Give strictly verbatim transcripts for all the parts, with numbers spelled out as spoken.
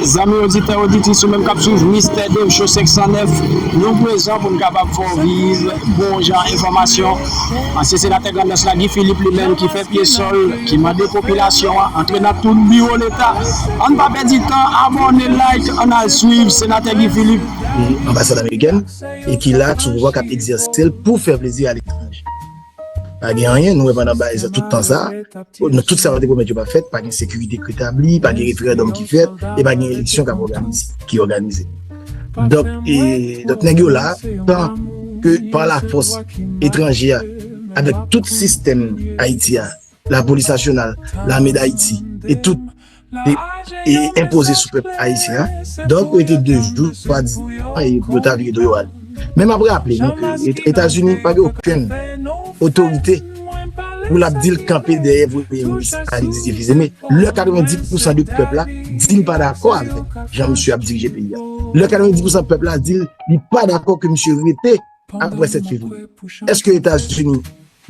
Zanmi oditè, oditris, ou menm k ap swiv Mister Dave Show senk san nèf, nou prezan pou n kapab fè w viv bon jan enfòmasyon. Ansyen senatè Grandans la, Guy Philippe, li menm ki fè pye sòl, ki mande popilasyon an antre nan tout biwo leta. Ann pa pèdi tan, abòne, like, ann al swiv senatè Guy Philippe. Anbasad amerikèn, e ki la sou pouvwa k ap egzèse l pou fè plezi aletranje. Pa gen anyen, nou wè pandan bagay sa, tout tan sa, nan tout sa yo te pwomèt yo pa fèt, pa gen sekirite k retabli, pa gen referandòm ki fèt, e pa gen eleksyon k ap òganize, ki òganize. Donk, e, donk nèg yo la, tan ke pa la fòs etranje a, avèk tout sistèm Ayiti a, lapolis nasyonal, lame d Ayiti, e tout e, e enpoze sou pèp ayisyen an. Donk, rete de jou, swadizan, e pou yo ta vire do yo ale. Men m ap raple nou ke Et- Etazini pa gen okenn otorite pou l ap di l kanpe dèyè premye minis Alex Didier Fils-Aimé. Lè katrevendis pousan de pèp la di l pa dakò avèk jan misye ap dirije peyi a. Lè katrevendis pousan pèp la di l li pa dakò ke misye rete apre sèt fevriye. Èske Etazini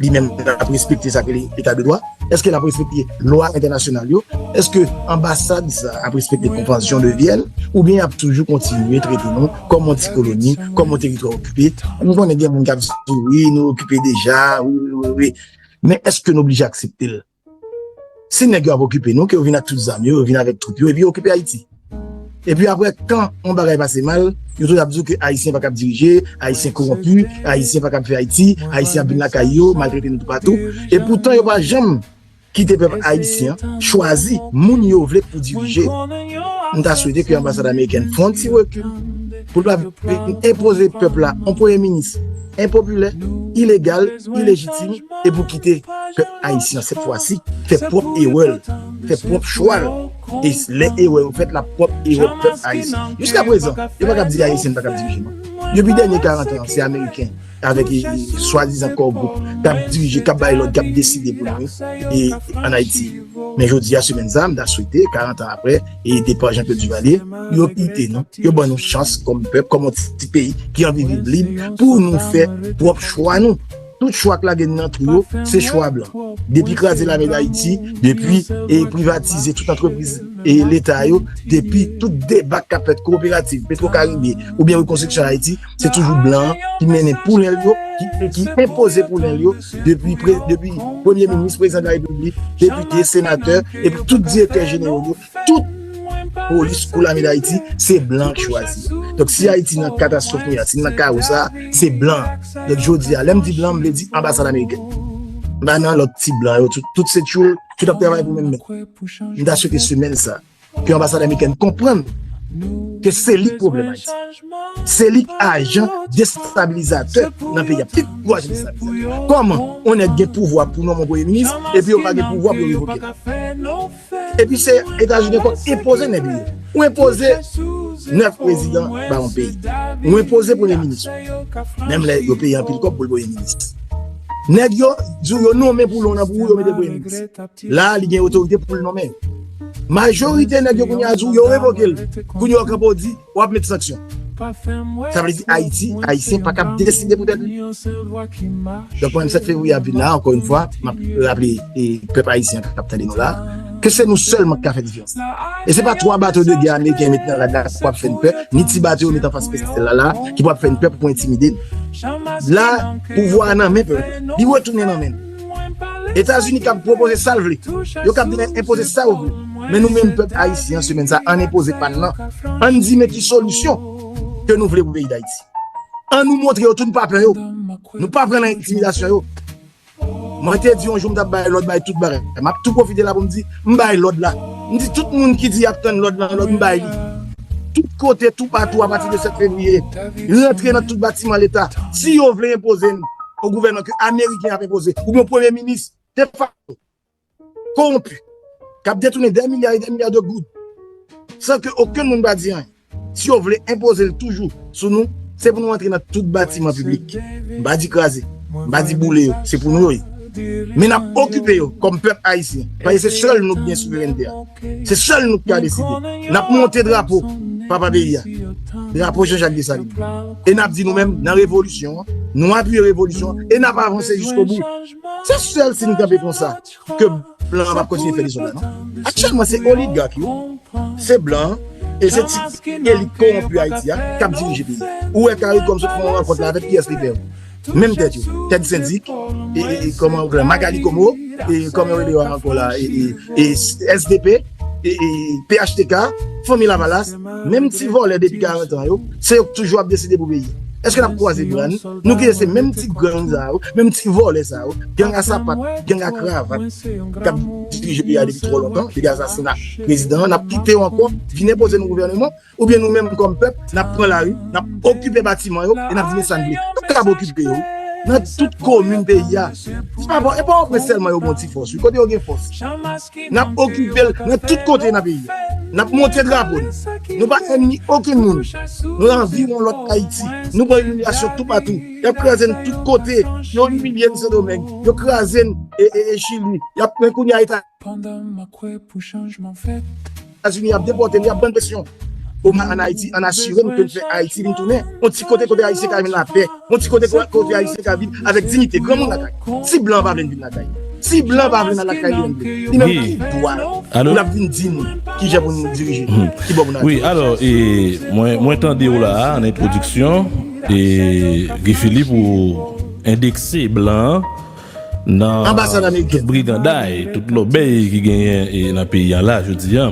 li menm ap respekte sa k rele eta de dwa? Èske l ap respekte lwa entènasyonal yo? Èske anbasad sa ap respekte konvansyon de Vyèn? Oubyen y ap toujou kontinye trete nou kòm yon ti koloni, kòm yon teritwa okipe? M konnen gen moun k ap di wi, nou okipe deja, wi, wi, wi, wi. Men èske nou oblije aksepte l? Si nèg yo ap okipe nou, ke yo vin ak tout zam yo, yo vin avèk twoup yo, epi yo okipe Ayiti. Epi apre, kan yon bagay pase mal, yo toujou ap di w ke Ayisyen pa kab dirije, Ayisyen kowonpi, Ayisyen pa kab fè Ayiti, Ayisyen ap vin lakay yo, maltrete nou toupatou. E poutan yo pa janm kite pèp ayisyen an chwazi moun yo vle pou dirije. M ta swete ke anbasad amerikèn fè yon ti rekil pou l pa vin enpoze pèp la yon premye minis enpopilè, ilegal, ilejitim, e pou kite pèp ayisyen an, sèt fwa si, fè pwòp erè l, fè pwòp chwa l. E lè erè yo fèt, l ap pwòp erè pèp ayisyen. Jiskaprezan, yo pa kab di Ayisyen pa kab dirije, non. Depi dènye karant an, se Ameriken, avèk, e, e, swadizan core group, k ap dirije, k ap bay lòd, k ap deside pou nou, e, ann Ayiti. Men jodi a, semèn sa, m ta swete, karant an apre, e, depa Jean-Claude Duvalier, yo kite nou, yo ban nou chans kòm pèp, kòm yon ti peyi ki anvi viv lib, pou nou fè pwòp chwa nou. Tout chwa k lage n nan twou yo, se chwa blan. Depi kraze Lame d Ayiti, depi, e, privatize tout antrepriz, e, Leta yo, depi tout deba k ap fèt, kooperativ, Petro Caribe, oubyen rekonstriksyon Ayiti, se toujou blan an ki mennen poulen l yo, ki, ki enpoze poulen l yo, depi pre-, depi premye minis, prezidan de la repiblik, depite, senatè, epi tout direktè jeneral yo, tout polis kou Lame d Ayiti, se blan k chwazi. Donk, si Ayiti nan katastwòf li a, si l nan kawo sa, se blan. Donk, jodi a, lè m di blan, m vle di anbasad amerikèn. M pa nan lòt ti blan yo, tout, tout se tchoul, tout ap travay pou menm nèg. M ta swete semèn sa, ke anbasad amerikèn konprann ke se li k pwoblèm Ayiti. Se li k ajan destabilizatè nan peyi a. Pi gwo ajan destabilizatè. Kòman yon nèg gen pouvwa pou nonmen yon premye minis, epi yo pa gen pouvwa pou yo revoke l? Epi se Etazini ankò k enpoze nèg li yo. Ou enpoze nèf prezidan ba yon peyi. Ou enpoze premye minis. Menm lè yo peye anpil kòb pou l premye minis. Nèg yo di w yo nonmen pou l, nan pou yo mete premye minis. La, li gen otorite pou l nonmen. Majorite nèg yo kounye a di w yo revoke l. Kounye a w kanpe w di w ap met sanksyon. Sa vle di Ayiti, Ayisyen pa kab deside pou tèt li. Donk, mwen, sèt fevriye ap vin la, ankò yon fwa, m ap raple, e, pèp ayisyen k ap tande nou la, ke se nou sèlman k ka fè diferans. E se pa twa bato de gè ameriken met nan rad la k ap fè n pè, ni ti bato yo met anfas Pestèl la la, ki p ap fè n pè pou entimide n. La, pouvwa a nan men pèp la. Li retounen nan men n. Etazini kab pwopoze sa l vle. Yo kab vin enpoze sa yo vle. Men nou menm pèp ayisyen an, semèn sa, ann enpoze pa n nan. Ann di men ki solisyon ke nou vle pou peyi Dayiti. Ann nou montre yo tou nou pa pè yo. Nou pa pran nan entimidasyon yo. Mwen te di yon jou m t ap bay lòd, bay tout bagay. M ap tou pwofite la pou m di, m bay lòd la. M di tout moun ki di y ap tann lòd lan, lòd m bay li. Tout kote, toupatou, apati de sèt fevriye, rantre nan tout batiman Leta. Si yo vle enpoze n yon gouvènman ke Ameriken ap enpoze, oubyen yon premye minis defakto, kowonpi, k ap detounen dè milya e dè milya de goud, san ke okenn moun pa di anyen. Si yo vle enpoze l toujou sou nou, se pou nou antre nan tout batiman piblik. M pa di kraze, m pa di boule yo, se pou nou yo ye. Men n ap okipe yo kòm pèp ayisyen, paske se sèl nou k gen souverènte a. Se sèl nou k ka deside. N ap monte drapo papa peyi a, drapo Jean Jacques Dessalines. E n ap di nou menm, nan revolisyon an, nou apiye revolisyon an, e n ap avanse jiskobou. Se sèl si n kanpe konsa ke blan an p ap kontinye fè dezòd la, non. Aktyèlman, se oligak yo, se blan an, E se ti elit kowonpi Ayiti a k ap dirije peyi a. Ou wè Caricom sot fè yon rankont la avèk kiyès li fè yo? Menm tèt yo. Tèt Sendik, e, e, e kòman yo rele, Magali Komo, e kòman yo rele yo ankò la, e, e, e S D P, e, e P H T K, Fanmi Lavalas, menm ti vòlè depi karant an yo, se yo k toujou ap deside pou peyi a. Èske n ap kwaze bra n? Nou kite se menm ti gang sa yo, menm ti vòlè sa yo, gang a sapat, gang a kravat, k ap dirije peyi a depi twò lontan, depi asasina prezidan an, n ap kite yo ankò vin enpoze nou gouvèneman, oubyen nou menm kòm pèp, n ap pran lari, n ap okipe batiman yo, e n ap di men sa n vle. Nou kab okipe yo, wi. Nan tout komin peyi a. Se pa bon, e pa Pòtoprens sèlman yo gen yon ti fòs, wi. Kote yo gen fòs? N ap okipe l nan tout kote nan peyi a. N ap monte drapo nou. Nou pa ènmi okenn moun. Nou anvi yon lòt Ayiti. Nou pran imilyasyon toupatou. Y ap kraze n tout kote. Yo imilye n Sendomeng. Yo kraze n e, e, e Chili. Y ap pran kounye a Eta- Pandan m a kwè pou chanjman fèt. Etazini ap depòte n, y ap ban n presyon. Omen ann Ayiti, ann asire n ke n fè Ayiti vin tounen yon ti kote kote Ayisyen ka jwenn lapè, yon ti kote ko- kote Ayisyen ka viv avèk diyite, granmoun lakay. Si blan pa vle n vin lakay, si blan pa vle n al lakay li menm, li menm ki dwa pou l ap vin di nou ki jan pou nou dirije, ki bò pou n ale. Wi, alò, e, mwen, mwen tande w la a, an entwodiksyon, e, Guy Philippe, ou endekse blan an nan tout briganday, tout lòbèy ki genyen, e, nan peyi a la, jodi a.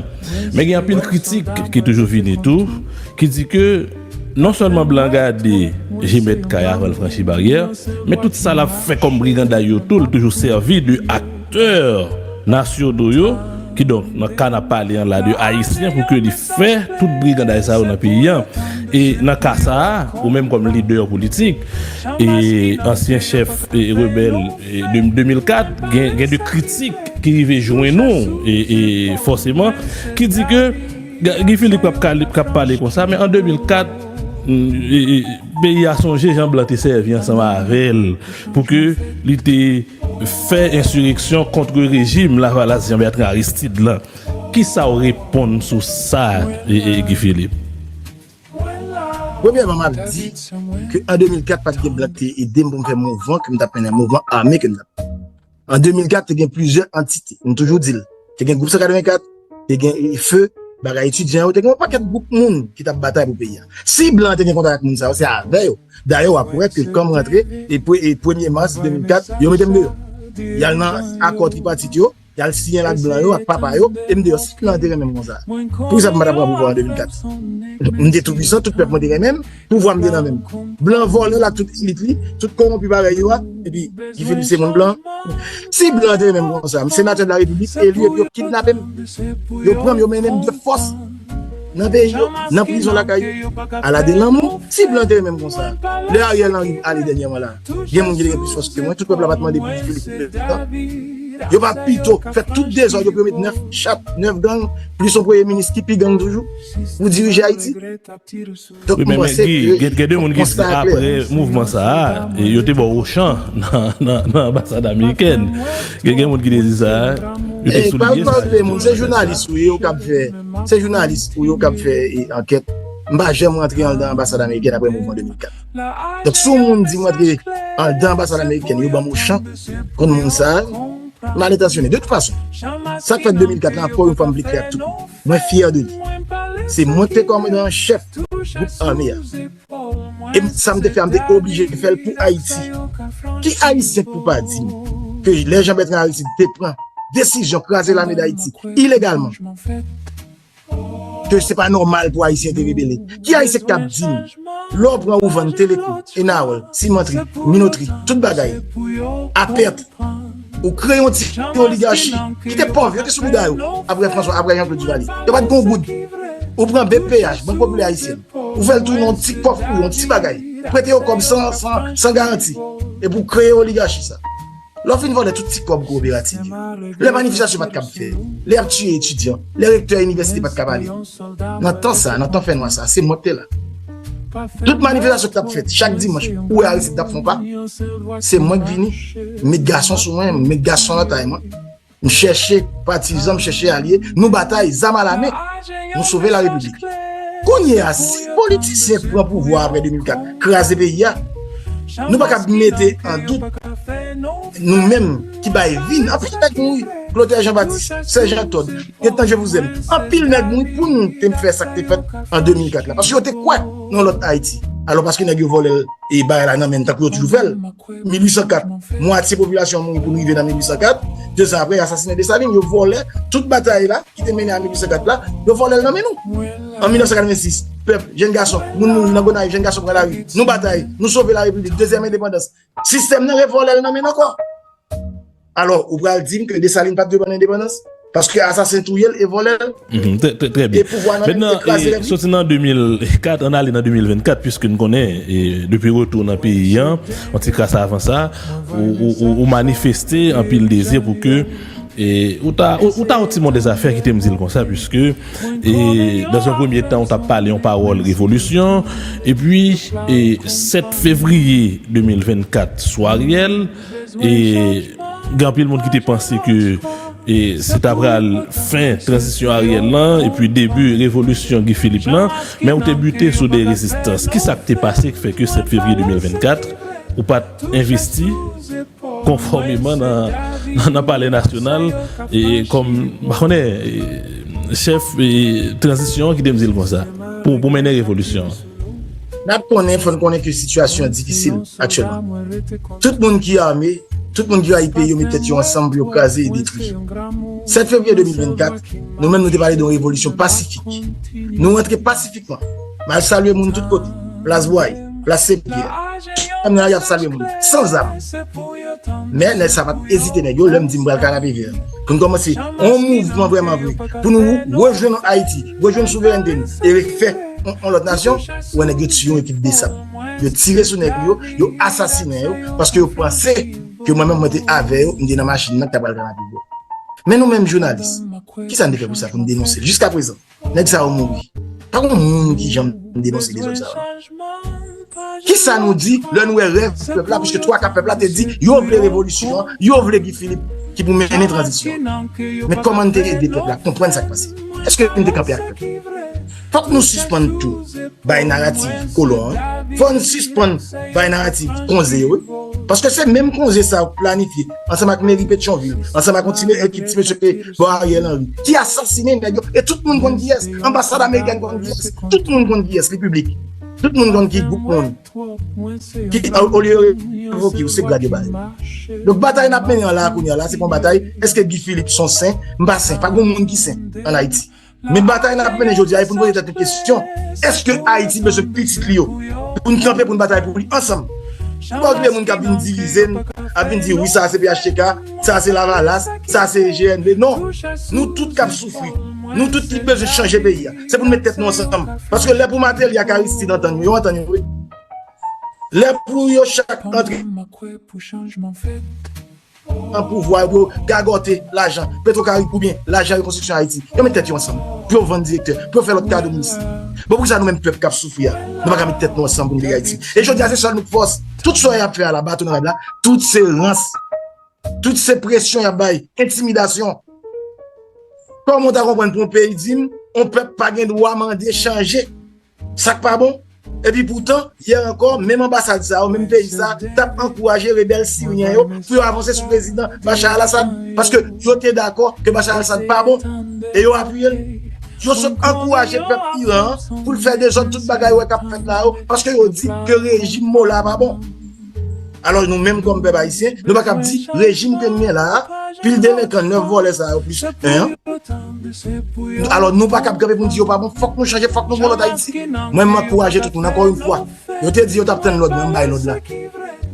Men gen anpil kritik ki toujou vini tou, ki di ke non sèlman blan gade je mèt kay avan l franchi baryè, men tout sa l ap fè kòm briganday yo tou, l toujou sèvi de aktè nasyonal yo, kidonk, nan ka n ap pale an la de Ayisyen, pou ke li fè tout briganday sa yo nan peyi a. E nan ka sa a, ou menm kòm lidè politik, e ansyen chèf, e rebèl, e de, de mil kat, gen, gen de kritik ki rive jwenn nou, e, e fòseman, ki di ke Ga- Guy Philippe k ap kale- k ap pale konsa, men an de mil kat, mm, e, e, peyi a sonje jan blan te sèvi ansanm avè l pou ke li te fè ensireksyon kont rejim Lavalas Jean Bertrand Aristide lan. Kisa w reponn sou sa, e, e, Guy Philippe? Premyèman, m ap di ke an de mil kat, pa t gen blan ki te ede m pou m fè mouvman ke m t ap mennen, mouvman ame ke m t ap. An de mil kat, te gen plizyè antite. M toujou di l. Te gen gwoup san katrevenkat, te gen, e, Feu, bagay etidyan yo, te gen yon pakèt gwoup moun ki t ap batay pou peyi a. Si blan te gen kontak ak moun sa yo, se avè yo. Dayè, w ap wè ke kan m rantre, e pre- e premye mas de mil kat, yo mete m deyò. Y al nan akò tripatit yo, y al siyen l ak blan yo, ak papa yo, e m deyò. Si blan te renmen m konsa, poukisa m pa t ap pran pouvwa an de mil kat? M te toupwisan, tout pèp mwen te renmen m, pouvwa m te nan men m. Blan vòlè l ak tout elit li, tout kowonpi parèy yo a, epi Guy Philippe se moun blan. Si blan te renmen m konsa, m senatè de la repiblik eli epi yo kidnape m. Yo pran m, yo mennen m de fòs nan peyi yo, nan prizon lakay yo. Ala de lanmou, si blan te renmen m konsa. Lè Ariel Henry ale dènyèman la, gen moun ki te gen plis fòs ke mwen, tout pèp la pa t mande pou Guy Philippe prezidan. Yo pa pito fè tout dezòd yo pou yo met nèf chat, nèf gang, plis yon premye minis ki pi gang toujou, pou dirije Ayiti? Donk, wi, men, men Guy, gen, gen de moun ki di apre mouvman sa a, e, yo te ba w ochan nan, nan, nan anbasad amerikèn. Gen, gen moun ki te di sa, yo te souliye sa. Se jounalis ou ye, ou k ap fè, se jounalis ou ye, ou k ap fè, e, ankèt. M pa janm rantre anndan anbasad amerikèn apre mouvman de mil kat. Donk, si yon moun di m rantre anndan anbasad amerikèn, yo ban m ochan kont moun sa a, malentansyone. De tout fason, sa k fèt de mil kat la, ankò yon fwa, m vle klè ak tout moun. Mwen fyè de li. Se mwen ki te kòmandan an chèf gwoup ame a. E m- sa m te fè a, m te oblije fè l pou Ayiti. Ki Ayisyen k pou pa di m ke lè Jean Bertrand Aristide te pran desizyon kraze lame d Ayiti ilegalman, ke se pa nòmal pou Ayisyen te rebele? Ki Ayisyen k ap di m, lè w pran ou vann Teleco, Enawòl, Simantri, Minotri, tout bagay, a pèt, ou kreye yon ti oligachi ki te pòv, yo te sou bouda yo, apre François, apre Jean-Claude Duvalier. Yo pa t gen yon goud. Ou pran B P H, Bank Popilè Ayisyèn, ou fè l tounen yon ti kòf pou yon ti bagay. Prete yo kòb san, san, san garanti. Epi w kreye oligachi sa. Lè w fin vòlè tout ti kòb kooperativ yo, lè manifestasyon pa t kab fè, lè y ap tiye etidyan, lè rektè inivèsite pa t kab ale, nan tan sa, nan tan fènwa sa, se mwen ki te la. Tout manifestasyon ki t ap fèt chak dimanch, ou wè Aristide t ap fè yon pa, se mwen k vini, m met gason sou mwen, m met gason nan tay mwen, m chèche patizan, m chèche alye, nou batay, zam alamen, nou sove larepiblik. Kounye a, si politisyen k pran pouvwa apre de mil kat kraze peyi a, nou pa kab mete an dout nou menm ki bay vi n. Anpil nèg mouri. Clotaire Jean-Baptiste, Sergent Todd, Lieutenant Je Vous Aime. Anpil nèg mouri pou nou te fè sa k te fèt an de mil kat la. Paske yo te kwè nan lòt Ayiti. Alò, paske nèg yo vòlè l e bagay la nan men n, tankou yo toujou fè l. Mil uit san kat, mwatye popilasyon an mouri pou n rive nan mil uit san kat. De zan apre, yo asasinen Desalin, yo vòlè tout batay la ki te mennen a mil uit san kat la, yo vòlè l nan men nou. An mil nèf san katrevensis, pèp, jèn gason, moun mouri nan Gonayiv, jèn gason pran lari, nou batay, nou sove larepiblik, dezyèm endepandans. Sistèm nan revòlè l nan men n ankò. Alò, ou pral di m ke Desalin pa t dwe pran lendepandans? Paske asasen touye l e vòlè l. Mhm, trè, trè, trè byen. E pouvwa nan men l, mentnan, ekraze e, lèv li. Soti nan de mil kat, ann ale nan de mil vennkat, piske n konnen, e, depi retou nan peyi an, yon ti kras avan sa, ou, ou, ou, ou manifeste anpil dezi pou ke, e, ou ta, ou, ou ta yon ti mòde zafè, kite m di l konsa, piske, e, dans un premier temps, ou t ap pale yon pawòl revolisyon, epi, e, sèt fevriye de mil vennkat, sou Ariel, e, gen anpil moun ki te panse ke, e, se ta pral fen tranzisyon Ariel lan, epi debi revolisyon Guy Philippe lan, men ou te bite sou de rezistans. Kisa k te pase ki fè ke sèt fevriye de mil vennkat, ou pa t envesti konfòmeman nan, nan, nan Palè Nasyonal, e, kòm, m pa konnen, e, chèf, e, tranzisyon an, kite m di l konsa, pou, pou mennen revolisyon an? N ap konnen, fò n konnen ke sitiyasyon an difisil aktyèlman. Tout moun ki ame, tout moun ki rayi peyi yo met tèt yo ansanm pou yo kraze e detwi. Sèt fevriye de mil vennkat, nou menm nou te pale de yon revolisyon pasifik. Nou rantre pasifikman. M al salye moun tout kote. Plas Bway, Plas Sen Pyè. Tout moun y ap salye moun. San zam. Men nèg sa pa t ezite nèg yo, lè m di m pral Kanapevè. Pou n kòmanse yon mouvman vrèman vre. Pou nou rejwenn Ayiti, rejwenn souverènte nou, e refè yon, yon lòt nasyon, ou wè nèg yo tiye yon ekip besap. Yo tire sou nèg yo, yo asasinen yo, paske yo panse ke mwen menm mwen te avè yo, m te nan machin nan ki ta pral Kanapevè. Men nou menm jounalis, kisa n te fè pou sa, pou n denonse l? Jiskaprezan, nèg sa yo mouri. Pa gen moun ki janm denonse dezòd sa yo. Kisa nou di lè nou wè rèv pèp la, piske twa ka pèp la te di yo vle revolisyon an, yo vle Guy Philippe ki pou mennen tranzisyon an? Men kòman n te ede pèp la konprann sa k pase? Èske n te kanpe ak pèp? Fòk nou sispann tou bay narativ kolon an. Fò n sispann bay narativ konze yo, wi. Paske se menm konze sa yo k planifye ansanm ak meri Petyonvil, ansanm ak yon ti me-, ekip ti mesye bò Ariel Henry, ki asasinen nèg yo. E tout moun konn kiyès. Anbasad amerikèn konn kiyès. Tout moun konn kiyès, li piblik. Tout moun konn ki gwoup moun. Ki, o-, olye yo revoke yo, se grad yo ba yo. Donk, batay n ap mennen an la, kounye a la, se pa yon batay, èske Guy Philippe se yon sen? M pa sen. Pa gen moun ki sen ann Ayiti. Men batay n ap mennen jodi a, e pou n poze tèt nou kesyon, èske Ayiti bezwen pitit li yo? Pou n kanpe, pou n batay pou li ansanm. Pa okipe moun k ap vin divize n, ap vin di, wi, sa a se P H T K, sa a se Lavalas, sa a se G N V. Non. Nou tout k ap soufri. Nou tout ki bezwen chanje peyi a. Se pou n met tèt nou ansanm. Paske lè pou Martelly ak Aristide antann yo, yo antann yo, wi. Lè pou yo chak antre nan pouvwa yo, pou yo gagòte lajan Petro Caribe oubyen lajan rekonstriksyon Ayiti, yo met tèt yo ansanm pou yo vann direktè, pou yo fè lòt kado minis. Bon, poukisa nou menm pèp k ap soufri a, nou pa ka met tèt nou ansanm pou nou vire Ayiti? E jodi a, se sèl nou k fòs. Tout sa y ap fè a la, bato nan rad la, tout se rans. Tout se presyon y ap bay, entimidasyon. Kòman w ta konprann pou yon peyi di m, yon pèp pa gen dwa mande chanje sa k pa bon? Epi poutan, yè ankò, menm anbasad sa yo, menm peyi sa, t ap ankouraje rebèl siryen yo pou yo avanse sou prezidan Bashar al-Assad, paske yo te dakò ke Bashar al-Assad pa bon, e yo apiye l. Yo sot ankouraje pèp Iran an pou l fè dezòd, tout bagay yo wè k ap fèt la yo, paske yo di ke rejim Mola a pa bon. Alò, nou menm kòm pèp ayisyen, nou pa kab di rejim ke n gen la a, pil delenkan, nèf vòlè sa yo plis en an. Alò, nou pa kab kanpe pou n di yo pa bon, fòk nou chanje, fòk nou gen lòt Ayiti. Mwen, m ankouraje tout moun, ankò yon fwa. Yo te di yo t ap tann lòd, mwen, m bay lòd la.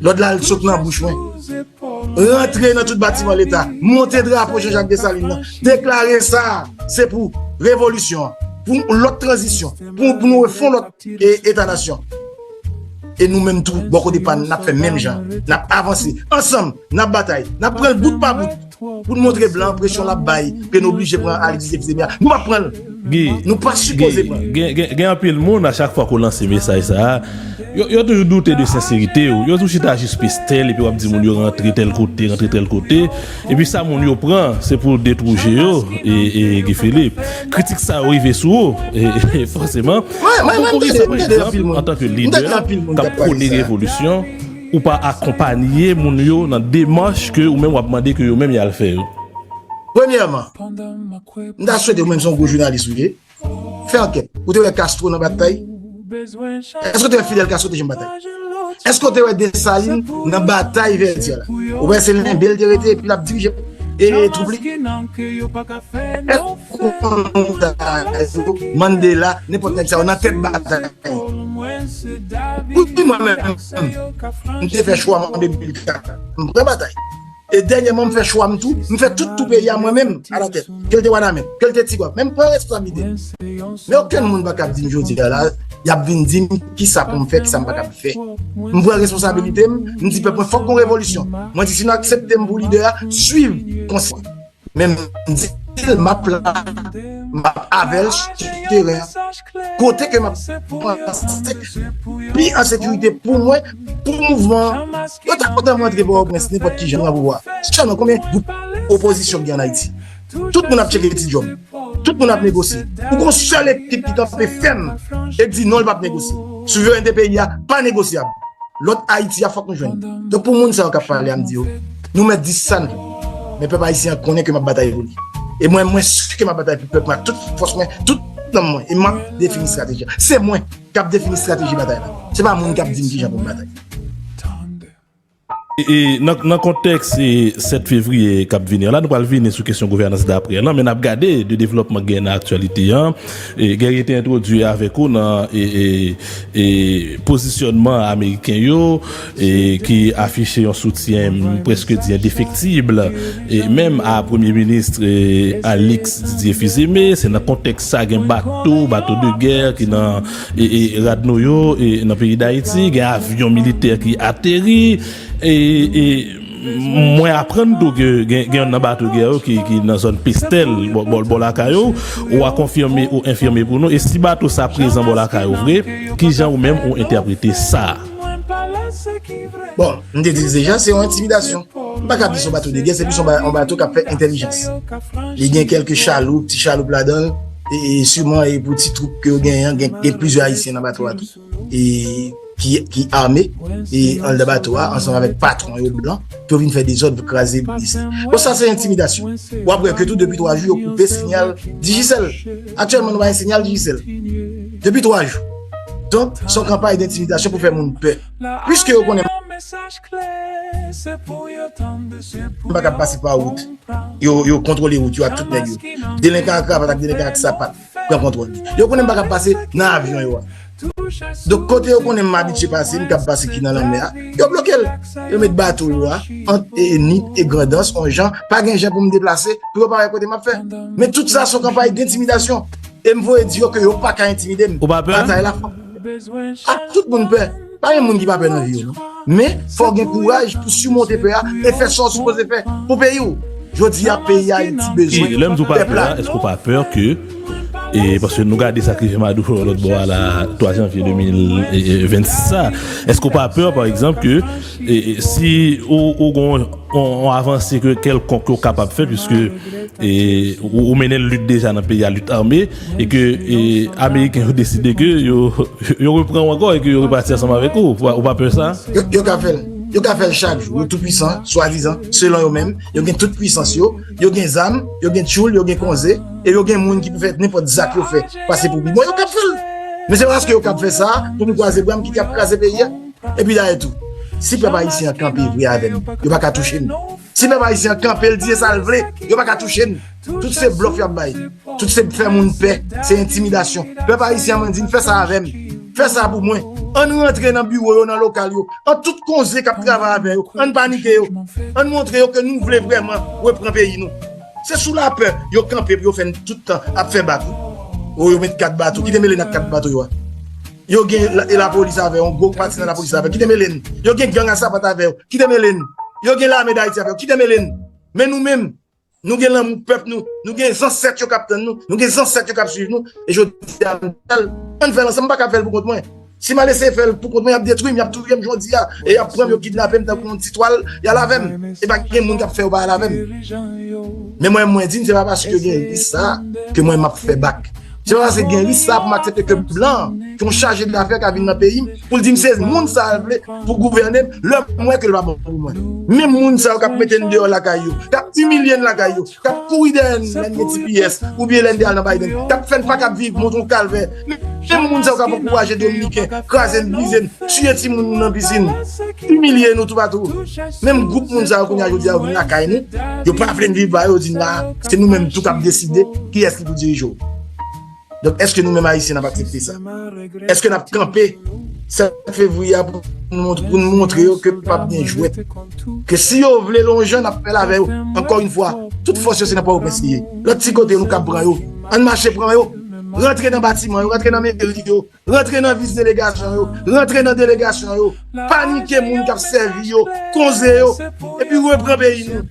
Lòd la sot nan bouch mwen. Rantre nan tout batiman Leta, monte drapo Jean Jacques Dessalines nan, deklare sa, se pou revolisyon an, pou yon lòt tranzisyon, pou, pou nou refè yon lòt e, eta nasyon. E nou menm tou, bò kote pa n, n ap fè menm jan. N ap avanse. Ansanm, n ap batay. N ap pran l bout pa bout. Pou n montre blan presyon l ap bay, ke n oblije pran Alexis Epidemia. Nou p ap pran l. Guy, nou pa sipoze pran l. Gen, gen, gen anpil moun, a chak fwa ke w lanse mesaj sa a, yo, yo toujou doute de senserite w. Yo toujou chita jis pistèl, epi w ap di moun yo rantre tèl kote, rantre tèl kote. Epi sa moun yo pran, se pou detwouche yo, e, e Guy Philippe. Kritik sa yo rive sou ou, e, e, fòseman. Mwen, mwen, mwen, poukisa, pa egzanp, antanke lidè k ap pwone revolisyon, ou pa akonpaye moun yo nan demach ke ou menm w ap mande ke yo menm y al fè yo? Premyèman, m ta swete ou menm se yon gwo jounalis ou ye. Fè ankèt. Ou te wè Castro nan batay? Èske ou te wè Fidel Castro te janm batay? Èske ou te wè Desalin nan batay Vètyè la? Ou wè se lenbe l te rete epi l ap dirije e, e twoup li? Èske ou konn Mandela, nenpòt nèg sa yo nan tèt batay? Wi, mwen menm, m te fè chwa m an de mil kat. M pran batay. E dènyèman, m fè chwa m tou. M fè tout tou peyi a mwen menm, alatèt. Ke l te Wanament, ke l te Tigwav. Men m pran responsablite m. Men okenn moun pa kab di m jodi a la, y ap vin di m kisa pou m fè, kisa m pa kab fè. M pran responsabilite m, m di pèp mwen fòk gon revolisyon. Mwen di si nou aksepte m pou lidè a, swiv konsèy. Men m di l, m ap la, m ap avè l sou teren an. Kote ke m ap panse pi an sekirite pou mwen, pou mouvman an. Yo ta kontan m rantre Pòtoprens nenpòt ki jan nan pouvwa. Sèlman konbyen gwoup opozisyon ki gen an Ayiti? Tout moun ap tcheke Ti Djòm. Tout moun ap negosye. Ou gon sèl ekip ki kanpe fèm e di non, l p ap negosye. Souverènte peyi a pa negosyab. Lòt Ayiti a fòk nou jwenn. Donk pou moun sa yo k ap pale a, m di yo, nou mèt di sa n vle. Men pèp ayisyen an konnen ke m ap batay pou li. E mwen, mwen si ke m ap batay pou pèp mwen ak tout fòs mwen, tout nanm mwen. E m ap defini estrateji a. Se mwen k ap defini estrateji batay la. Se pa moun k ap di m kijan pou m batay. E, e, nan, nan kontèks e, sèt fevriye k ap vini an la, nou pral vini sou kesyon gouvènans daprè lan, men n ap gade de devlòpman k gen nan aktyalite an. E, Guerrier te entwodui avèk ou nan e, e, e, pozisyònman ameriken yo, e, ki afiche yon soutyen, m prèske di endefektib, e, menm a premye minis e, Alix Didier Fils-Aimé. Se nan kontèks sa gen bato, bato de gè ki nan e, e, rad nou yo e, nan peyi Dayiti, gen avyon militè ki ateri. E, e, mwen aprann tou ke gen, gen youn nan bato gè yo ki, ki nan zòn Pestèl, bò, bò, bò lakay ou. Ou a konfime ou enfime pou nou. E si bato sa prezan bò lakay ou vre, kijan ou menm ou entèprete sa? Bon, m te di l deja, se yon entimidasyon. M pa ka di se yon bato de gè, se plis yon ba- yon bato k ap fè entèlijans. Li gen kèlke chaloup, ti chaloup ladan l, e, e siman e pou ti twoup ke yo genyen an, gen, gen plizyè Ayisyen nan bato a tou. E ki, ki ame, e anndan bato a, ansanm avèk patwon yo blan, pou yo vin fè dezòd, pou kraze, brese. Bon, sa se entimidasyon. W ap wè ke tou depi twa jou, yo koupe siyal Digicel. Aktyèlman, nou pa gen siyal Digicel. Depi twa jou. Donk, se yon kanpay dentimidasyon pou fè moun pè. Piske yo konnen m pa kab pase pa wout. Yo, yo kontwole wout yo ak tout nèg yo. Delenkan ak kravat ak delenkan ak sapat pran kontwòl. Yo konnen m pa kab pase nan avyon yo a. Donk, kote yo konnen m abitye pase, m kab pase ki nan lanmè a, yo bloke l. Yo met bato yo a ant e, e Nip e Grandans, on jan, pa gen jan pou m deplase, pou yo pa wè kote m ap fè. Men tout sa se yon kanpay dentimidasyon. E m voye di yo ke yo pa ka entimide m. Ou pa pè? Batay la fòk. A, tout moun pè. Pa gen moun ki pa pè nan vi yo, non. Men, fò w gen kouraj pou simonte pè a e fè sa w sipoze fè pou peyi w. Jodi a, peyi Ayiti bezwen pèp la. Lè m di w pa pè a, èske w pa pè ke, e, paske nou gade sa k rive Maduro lòt bò a la, twa janvye de mil vennsis sa, èske w pa pè, pa egzanp, ke, e, e, si ou, ou gon yon, yon avanse ke kèlkonk yo kapab fè, piske, e, ou, ou mennen lit deja nan peyi a, lit ame, e ke, e, Ameriken yo deside ke yo, yo repran w ankò e ke yo repati ansanm avèk ou, ou pa, ou pa pè sa? Yo, yo ka fè l. Yo ka fè l chak jou. Yo toupwisan, swadizan, selon yo menm. Yo gen tout pwisans yo. Yo gen zam, yo gen tchoul, yo gen konze. E yo gen moun ki pou fè nenpòt zak yo fè pase pou pi bon. Yo ka fè l. Men se paske yo ka fè sa pou m kwaze bra m ki ka kraze peyi a. Epi dayè tou, si pèp ayisyen an kanpe vre avè m, yo pa ka touche m. Si pèp ayisyen an kanpe, l di e sa l vle, yo pa ka touche m. Tout se blòf y ap bay. Tout se fè moun pè, se entimidasyon. Pèp ayisyen an, mwen di n, fè sa avè m. Fè sa pou mwen. Ann rantre nan biwo yo, nan lokal yo. An tout konze k ap travay avè yo, ann panike yo. Ann montre yo ke nou vle vrèman repran peyi nou. Se sou lapè yo kanpe pou yo fè n tout tan ap fè bak wi. O, yo met kat bato. Kite mele n ak kat bato yo a. Yo gen la, e lapolis avè yo, yon gwo pati nan lapolis avè yo. Kite mele n. Yo gen gang a sapat avè yo. Kite mele n. Yo gen lame Dayiti avè yo. Kite mele n. Men nou menm, nou gen lanmou pèp nou. Nou gen zansèt yo k ap tann nou. Nou gen zansèt yo k ap swiv nou. E jodi a, m fè l. Ann fè l ansanm, m pa ka fè l pou kont mwen. Si m al eseye fè l pou kont mwen, y ap detwi m, y ap touye m jodi a. E y ap pran m, yo kidnape m tankou yon ti twal, y al avè m. E pa gen moun k ap fè yo pa al avè m. Men mwen, mwen di n, se pa paske gen risk sa a ke mwen m ap fè bak. Se pa paske gen risk sa pou m aksepte ke blan, ke yon chaje dafè ka vin nan peyi m, pou l di m se moun sa l vle pou gouvène m, lè m wè ke l pa bon pou mwen. Menm moun sa yo k ap mete n deyò lakay yo, k ap imilye n lakay yo, k ap kouri dèyè n lè n gen T P S, oubyen lè n te al nan Biden, k ap fè n pa kab viv, montre yon kalvè. Menm moun sa yo k ap ankouraje Dominiken, kraze n, brize n, tiye timoun nou nan pisin, imilye nou toupatou. Menm gwoup moun sa yo kounye a jodi a yo vin lakay nou, yo pa vle n viv ba yo, yo di n la, se nou menm tou k ap deside kiyès ki pou dirije w. Donk, èske nou menm Ayisyen n ap aksepte sa? Èske n ap kanpe sèt fevriye a pou n mont-, pou n montre yo ke p ap gen jwèt? Ke si yo vle lonjan, n ap fè l avè yo. Ankò yon fwa, tout fòs yo se nan Pòtoprens li ye. Lòt ti kote yo, nou kab pran yo. Ann mache pran yo. Rantre nan batiman yo, rantre nan meri yo, rantre nan vis delegasyon yo, rantre nan delegasyon yo, panike moun k ap sèvi yo, konze yo, epi repran peyi nou.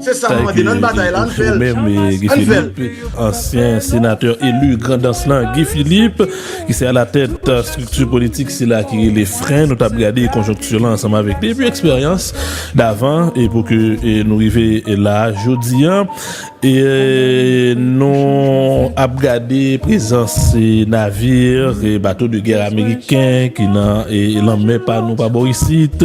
Se sa m mande, nan batay la, ann fè l. Ou menm, eh, Guy Philippe, ansyen senatè eli Grandans lan, Guy Philippe, ki se alatèt, eh, estrikti politik sila ki rele Fren, nou t ap gade konjonkti lan ansanm avèk li, epi eksperyans davan, e pou ke, eh, nou rive, eh, la, jodi a. E nou ap gade prezans, e, navir, e, bato de gè ameriken ki nan, e, lanmè pa nou pa bò isit.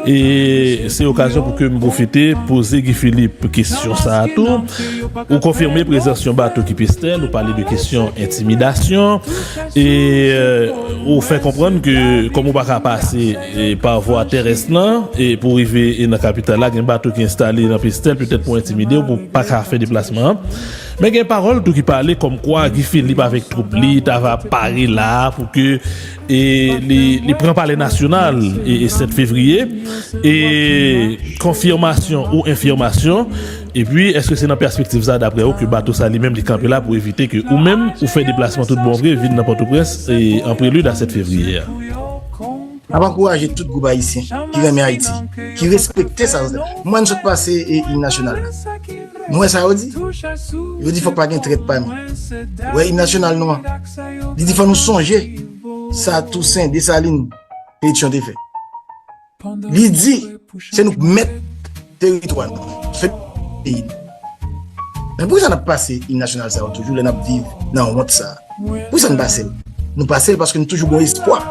E se okazyon pou ke m pwofite poze Guy Philippe kesyon sa a tou. Ou konfime prezans yon bato ki Pestèl, ou pale de kesyon entimidasyon. E, e, ou fè konprann ke kòm ou pa ka pase, e, pa vwa terès lan, e pou rive, e, nan kapital la, gen bato ki enstale nan Pestèl, petèt pou entimide w, pou pa ka fè deplasman an. Men gen pawòl tou ki pale kòmkwa Guy Philippe avèk twoup li ta va pare la pou ke, e, li, li pran Palè Nasyonal, e, e sèt fevriye. E konfimasyon ou enfòmasyon? Epi, èske se nan pèspektiv sa, daprè ou, ke bato sa li menm li kanpe la pou evite ke ou menm ou fè deplasman tout bon vre vin nan Pòtoprens, e, an prelid a sèt fevriye a? M ap ankouraje tout gwoup ayisyen ki renmen Ayiti, ki respekte sa yo. Mwen, m sot pase, e, im nasyonal la. M wè sa yo di. Yo di fòk pa gen trèt pami. Ou wè im nasyonal nou an. Li di fò nou sonje sa Tousen, Desalin, Petyon te fè. Li di se nou k mèt teritwa nou, fè peyi nou. Men poukisa n ap pase im nasyonal sa yo toujou lè n ap viv nan wont sa a? Poukisa n pase l? Nou pase l paske nou toujou gen espwa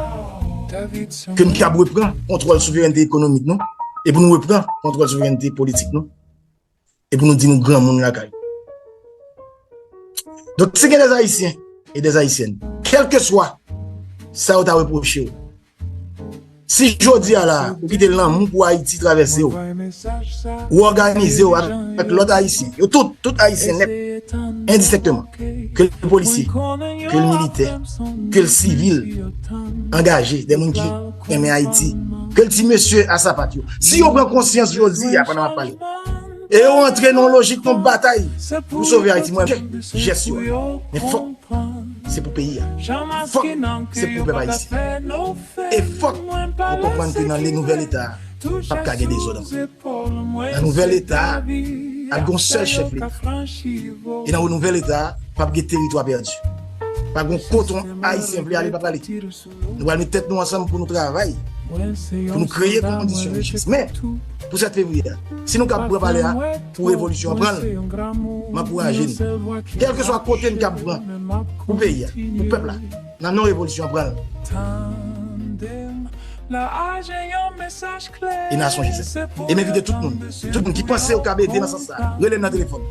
ke n kab repran kontwòl souverènte ekonomik nou, e pou nou repran kontwòl souverènte politik nou, e pou nou di nou granmoun lakay. Donk, si gen des Haïtiens et des Haïtiennes, kèlkeswa sa yo ta repwoche w, si jodi a la, ou kite lanmou pou Ayiti travèse w, ou òganize w avèk lòt Ayisyen, yo tout, tout Ayisyen nèt, endistenkteman, ke l polisye, ke l militè, ke l sivil, angaje, de moun ki renmen Ayiti, ke l ti mesye a sapat yo. Si yo pran konsyans jodi a, pandan m ap pale, e yo antre nan yon lojik, nan batay pou sove Ayiti, mwen, jès yo a. Men fòk se pou peyi a. Fòk se pou pèp ayisyen. E fòk nou konprann ke nan le nouvèl Leta a, p ap ka gen dezòd ankò. Nan nouvèl Leta a, ap gen yon sèl chèf Leta. E nan nouvèl Leta a, p ap gen teritwa pèdi. P ap gen kote yon Ayisyen vle ale, l pa prale. Nou pral met tèt nou ansanm pou nou travay, pou nou kreye kondisyon richès. Men, pou sèt fevriye a, si nou kab pran palè a pou revolisyon an, pran l. M ankouraje nou. Kèlkeswa kote n kab pran pou peyi a, pou pèp la, nan non revolisyon an, pran l. E n a sonje sa. E m envite tout moun, tout moun ki panse yo kab ede nan sans sa, rele m nan telefòn.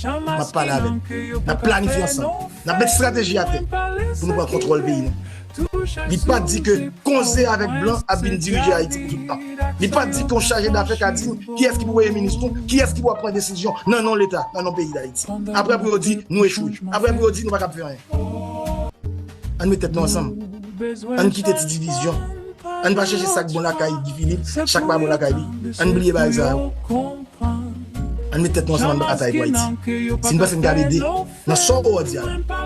M ap pale avè n. N ap planifye ansanm. N ap met estrateji atè pou nou pran kontwòl peyi nou. Li pa di ke konze avèk blan ap vin dirije Ayiti pou tout tan. Li pa di ke yon chaje dafè ka di n kiyès ki pou premye minis nou, kiyès ki pou ap pran desizyon nan non Leta, nan non peyi Dayiti. Apre pou yo di nou echwe. Apre pou yo di nou pa kab fè anyen. Ann met tèt nou ansanm. Ann kite ti divizyon. Ann pa chèche sa k bon lakay Guy Philippe, sa k pa bon lakay li. Ann bliye bagay sa yo. Ann met tèt nou ansanm, ann batay pou Ayiti. Si n panse n kab ede nan sa w di a,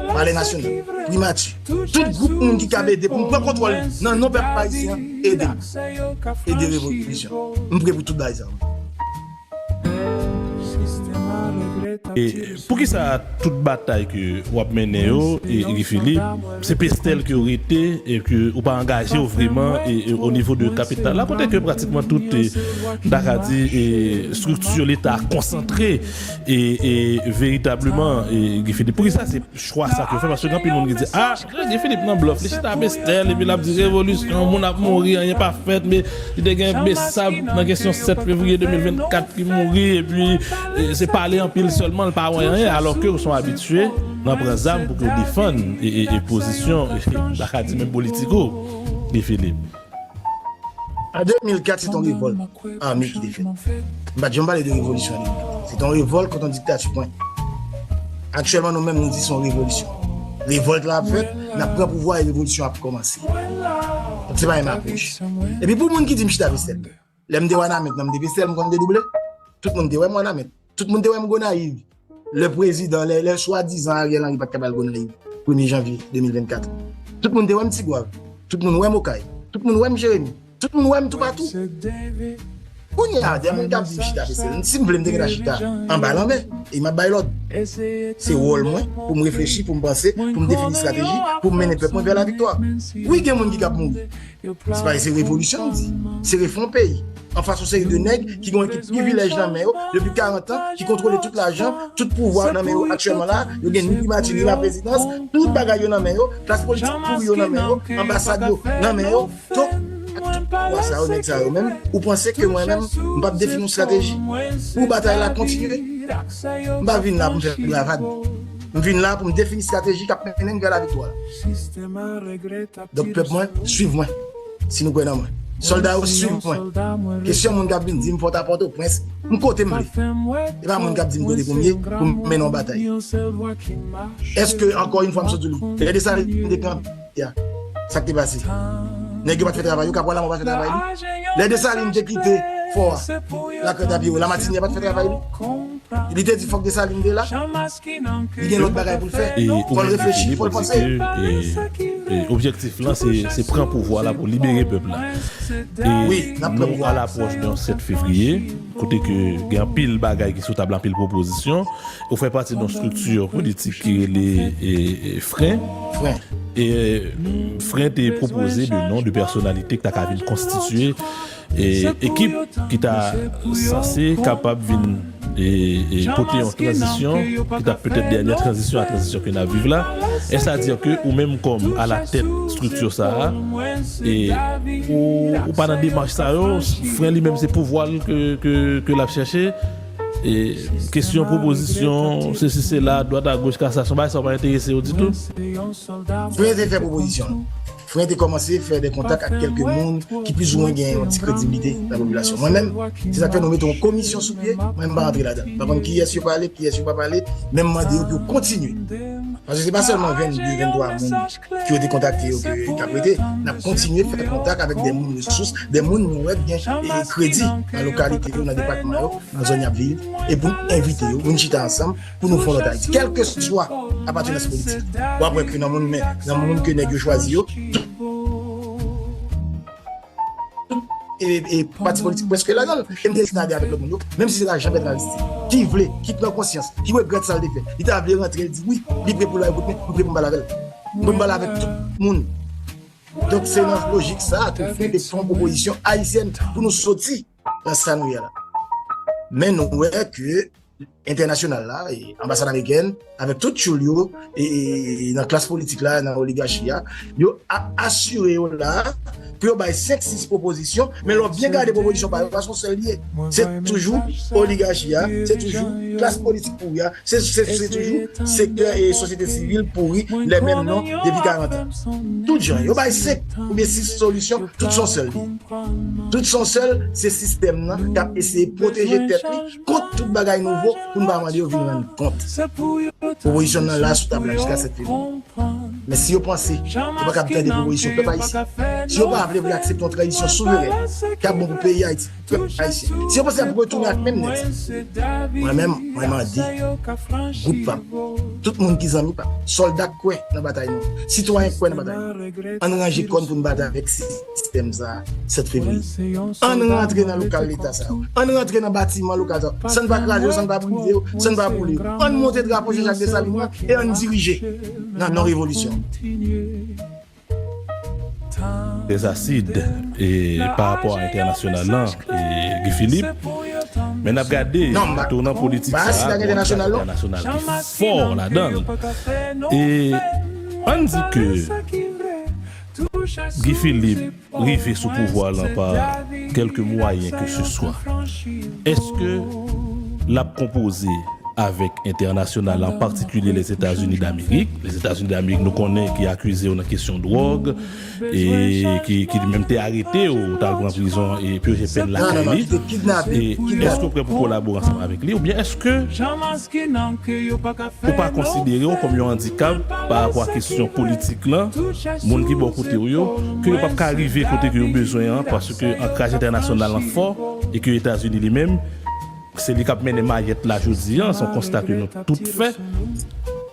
Palè Nasyonal, Primati, tout gwoup moun ki kab ede pou n pran kontwòl nan non pèp ayisyen an, ede n. Ede revolisyon. M pre pou tout bagay sa yo. E poukisa tout batay ke w ap mennen yo, e, Guy Philippe, se Pestèl ke w rete e ke ou pa angaje w vrèman e, e o nivo de kapital la, kote ke pratikman tout, e, m ta ka di, e, estrikti Leta konsantre e, e veritableman, e, Guy Philippe? Poukisa se chwa sa ke w fè? Paske gen anpil moun ki di, ah, Guy Philippe nan blòf, li chita Pestèl epi l ap di revolisyon, moun ap mouri, anyen pa fèt, men li te gen Besab nan kesyon sèt fevriye de mil vennkat ki mouri, epi, e, se pale anpil sèlman, l pa wè anyen, alòske w se yon abitye nan pran zam pou ke w defann e, e, e pozisyon, e, m ta ka di menm politik ou, Guy Philippe. An de mil kat, se t on revòlt ame ki te fèt. M pa t janm pale de revolisyon an de mil kat. Se t on revòlt kont on diktati pwen. Aktyèlman, nou menm, nou di se yon revolisyon. Revòlt la ap fèt, n ap pran pouvwa e revolisyon ap kòmanse. Donk, se pa menm apwòch. Epi pou moun ki di m chita Pestèl, lè m te Wanament nan, m te Pestèl, m konn te double. Tout moun te wè m Wanament. Tout moun te wè m Gonayiv. Lè prezidan, lè, lè swadizan Ariel Henry pa t ka pral Gonayiv, premye janvye de mil vennkat. Tout moun te wè m Tigwav. Tout moun wè m Okay. Tout moun wè m Jeremi. Tout moun wè m toupatou. Kounye a, de moun k ap di m chita Pestèl, si m vle m te gentan chita anba lanmè, e m ap bay lòd. Se wòl mwen pou m reflechi, pou m panse, pou m defini estrateji, pou m mennen pèp mwen vè laviktwa. Wi, gen moun ki k ap mouri. Se pa se revolisyon m di, se refè yon peyi. Anfas yon seri de nèg ki gen yon ekip privilèj nan men yo depi karant an, ki kontwole tout lajan, tout pouvwa nan men yo aktyèlman la, yo gen ni primati, ni laprezidans, tout bagay yo nan men yo, klas politik pouri yo nan men yo, anbasad yo nan men yo. Donk, ak tout pouvwa sa yo, nèg sa yo menm, ou panse ke mwen menm, m p ap defini yon estrateji pou batay la kontinye? M pa vin la pou m fè bravad. M vin la pou m defini estrateji k ap mennen m vè laviktwa. Donk, pèp mwen, swiv mwen. Si nou kwè nan mwen. Sòlda yo, swiv mwen. Kesyon moun k ap vin di m fò w ta Pòtoprens, m kote m vle. E pa moun k ap di m kote pou m ye pou m mennen yon batay. Èske, ankò yon fwa, m sot di nou, lè Desalin te kanpe a, sa k te pase? Nèg yo pa t fè travay yo, Kapwa Lanmò pa t fè travay li. Lè Desalin te kite fò a, Lakrè Tapye, Lamatinyè pa t fè travay li. Li te di fòk Desalin te la. Li gen lòt bagay pou l fè. Fò l reflechi, fò l panse. Objektif lan, se pran pouvwa la pou libere pèp la. E nou a lapwòch de yon sèt fevriye, kote ke gen anpil bagay ki sou tab la, anpil pwopozisyon. Ou fè pati de yon estrikti politik ki rele Fren. E Fren te pwopoze de non de pèsonalite ki ta ka vin konstitye e, ekip ki ta sanse kapab vin e, e, pote yon tranzisyon ki ta petèt dènyè tranzisyon a tranzisyon ke n ap viv la. Est-ce à dire que ou menm kòm a la tèt estrikti sa a, e, ou, ou pa nan demach sa yo? Fren li menm se pouvwa l ke, ke, ke l ap chèche. E, kesyon pwopozisyon, sesi sela, dwat a goch, kasasyon, bagay sa yo pa enterese yo ditou? Fren te fè pwopozisyon. Fren te kòmanse fè de kontak ak kèlke moun ki plizoumwen gen yon ti kredibilite nan popilasyon. Mwen menm, se sa k fè nou mete yon komisyon sou pye, mwen m pa rantre ladan. M pa konn kiyès yo pale, kiyès yo pa pale, men m mande yo pou yo kontinye. Paske se pa sèlman vennde, venntwa moun ke yo te kontakte yo ke, k ap rete. N ap kontinye fè kontak avèk de moun resous, de moun nou wè ki gen, e, kredi nan lokalite yo, nan depatman yo, nan zòn y ap viv, e pou n envite yo, pou n chita ansanm, pou nou fè yon lòt Ayiti. Kèlkeswa apartenans politik, w ap wè ke nan moun, men, nan moun ke nèg yo chwazi yo, e, e pati politik prèske ladan l. E m te rete avèk lòt moun yo, menm si se ta Jean Bertrand Aristide, ki vle, ki pran konsyans, ki regrèt sa l te fè. Li ta vle rantre, li di wi, li pre pou l al vote, men m pre pou m pale avè l. M pre pou m pale avèk tout moun. Donk, se nan lojik sa a ke Fren te fè yon pwopozisyon ayisyèn pou nou soti nan sa nou ye la. Men nou wè ke entènasyonal la, e anbasad amerikèn, avèk tout tchoul yo, e, e, e nan klas politik la, nan oligachi a, yo ap asire yo la pou yo bay senk, sis pwopozisyon, men lè w byen gade pwopozisyon pa yo, pa se yon sèl li ye. Se toujou oligachi a, se toujou klas politik pouri a, se, se, se toujou sektè e sosyete sivil pouri, lè menm non, depi karant an. Tout jan, yo bay senk oubyen sis solisyon, tout se yon sèl li ye. Tout se yon sèl, se sistèm nan k ap eseye pwoteje tèt li kont tout bagay nouvo pou n pa mande yo vin rann kont. Pwopozisyon nan la sou tab la jiska sèt fevriye. Men si yo panse yo pa kab tande pwopozisyon pèp ayisyen, si yo pa vle pou yo aksepte yon tranzisyon souverèn k ap bon pou peyi Ayiti, pèp ayisyen, si yo panse y ap retounen ak menm nèg sa, mwen menm, mwen mande gwoup pa m, Tout moun ki zanmi pa, sòlda k kwè nan batay nou, sitwayen k kwè nan batay nou, ann ranje kò n pou n batay avèk sistèm sa a, sèt fevriye. Ann rantre nan lokal leta sa yo. Ann rantre nan batiman lokal sa yo. San n pa kraze yo, san n pa brize yo, san n pa boule yo. Ann monte drapo Jean-Jacques Dessalines lan e ann dirije nan non revolisyon. Trè asid e pa rapò a entènasyonal lan, e Guy Philippe. Men n ap gade, tounan politik sa a, gon entènasyonal ki fò ladan l. E ann di ke Guy Philippe rive sou pouvwa lan pa kèlke mwayen ke se swa. Èske l ap konpoze avèk entènasyonal, an patikilye Lèzetazini Damerik? Lèzetazini Damerik, nou konnen, ki akize yo nan kesyon dwòg e ki, ki li menm te arete yo, t al pran prizon e pèn lakay li. E èske w prè pou kolabore ansanm avèk li oubyen èske ou pa konsidere w kòm yon andikap pa rapò a kesyon politik lan, moun ki bò kote w yo, ke yo p ap ka rive kote ke yo bezwen an, paske ankraj entènasyonal lan fò e ke Etazini li menm, se li k ap mennen mayèt la jodi an, se yon konsta ke nou tout fè.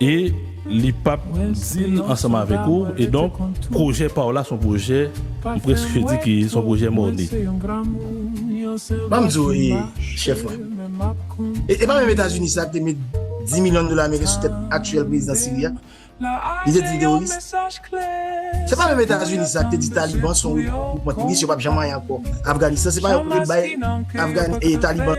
E li p ap deal ansanm avèk ou, e donk pwojè pa w la se yon pwojè, m prèske di ki se yon pwojè mòne. Ban m di w, e, chèf mwen. E, e pa menm Etazini sa ki te met dis milyon dola ameriken sou tèt aktyèl prezidan Siri a. Li te di l teworis. Se pa menm Etazini sa ki te di Taliban se yon gwoupman teworis, yo p ap janm anyen ankò. Afganistan, se pa yo ki te bay Afgan, e, Taliban.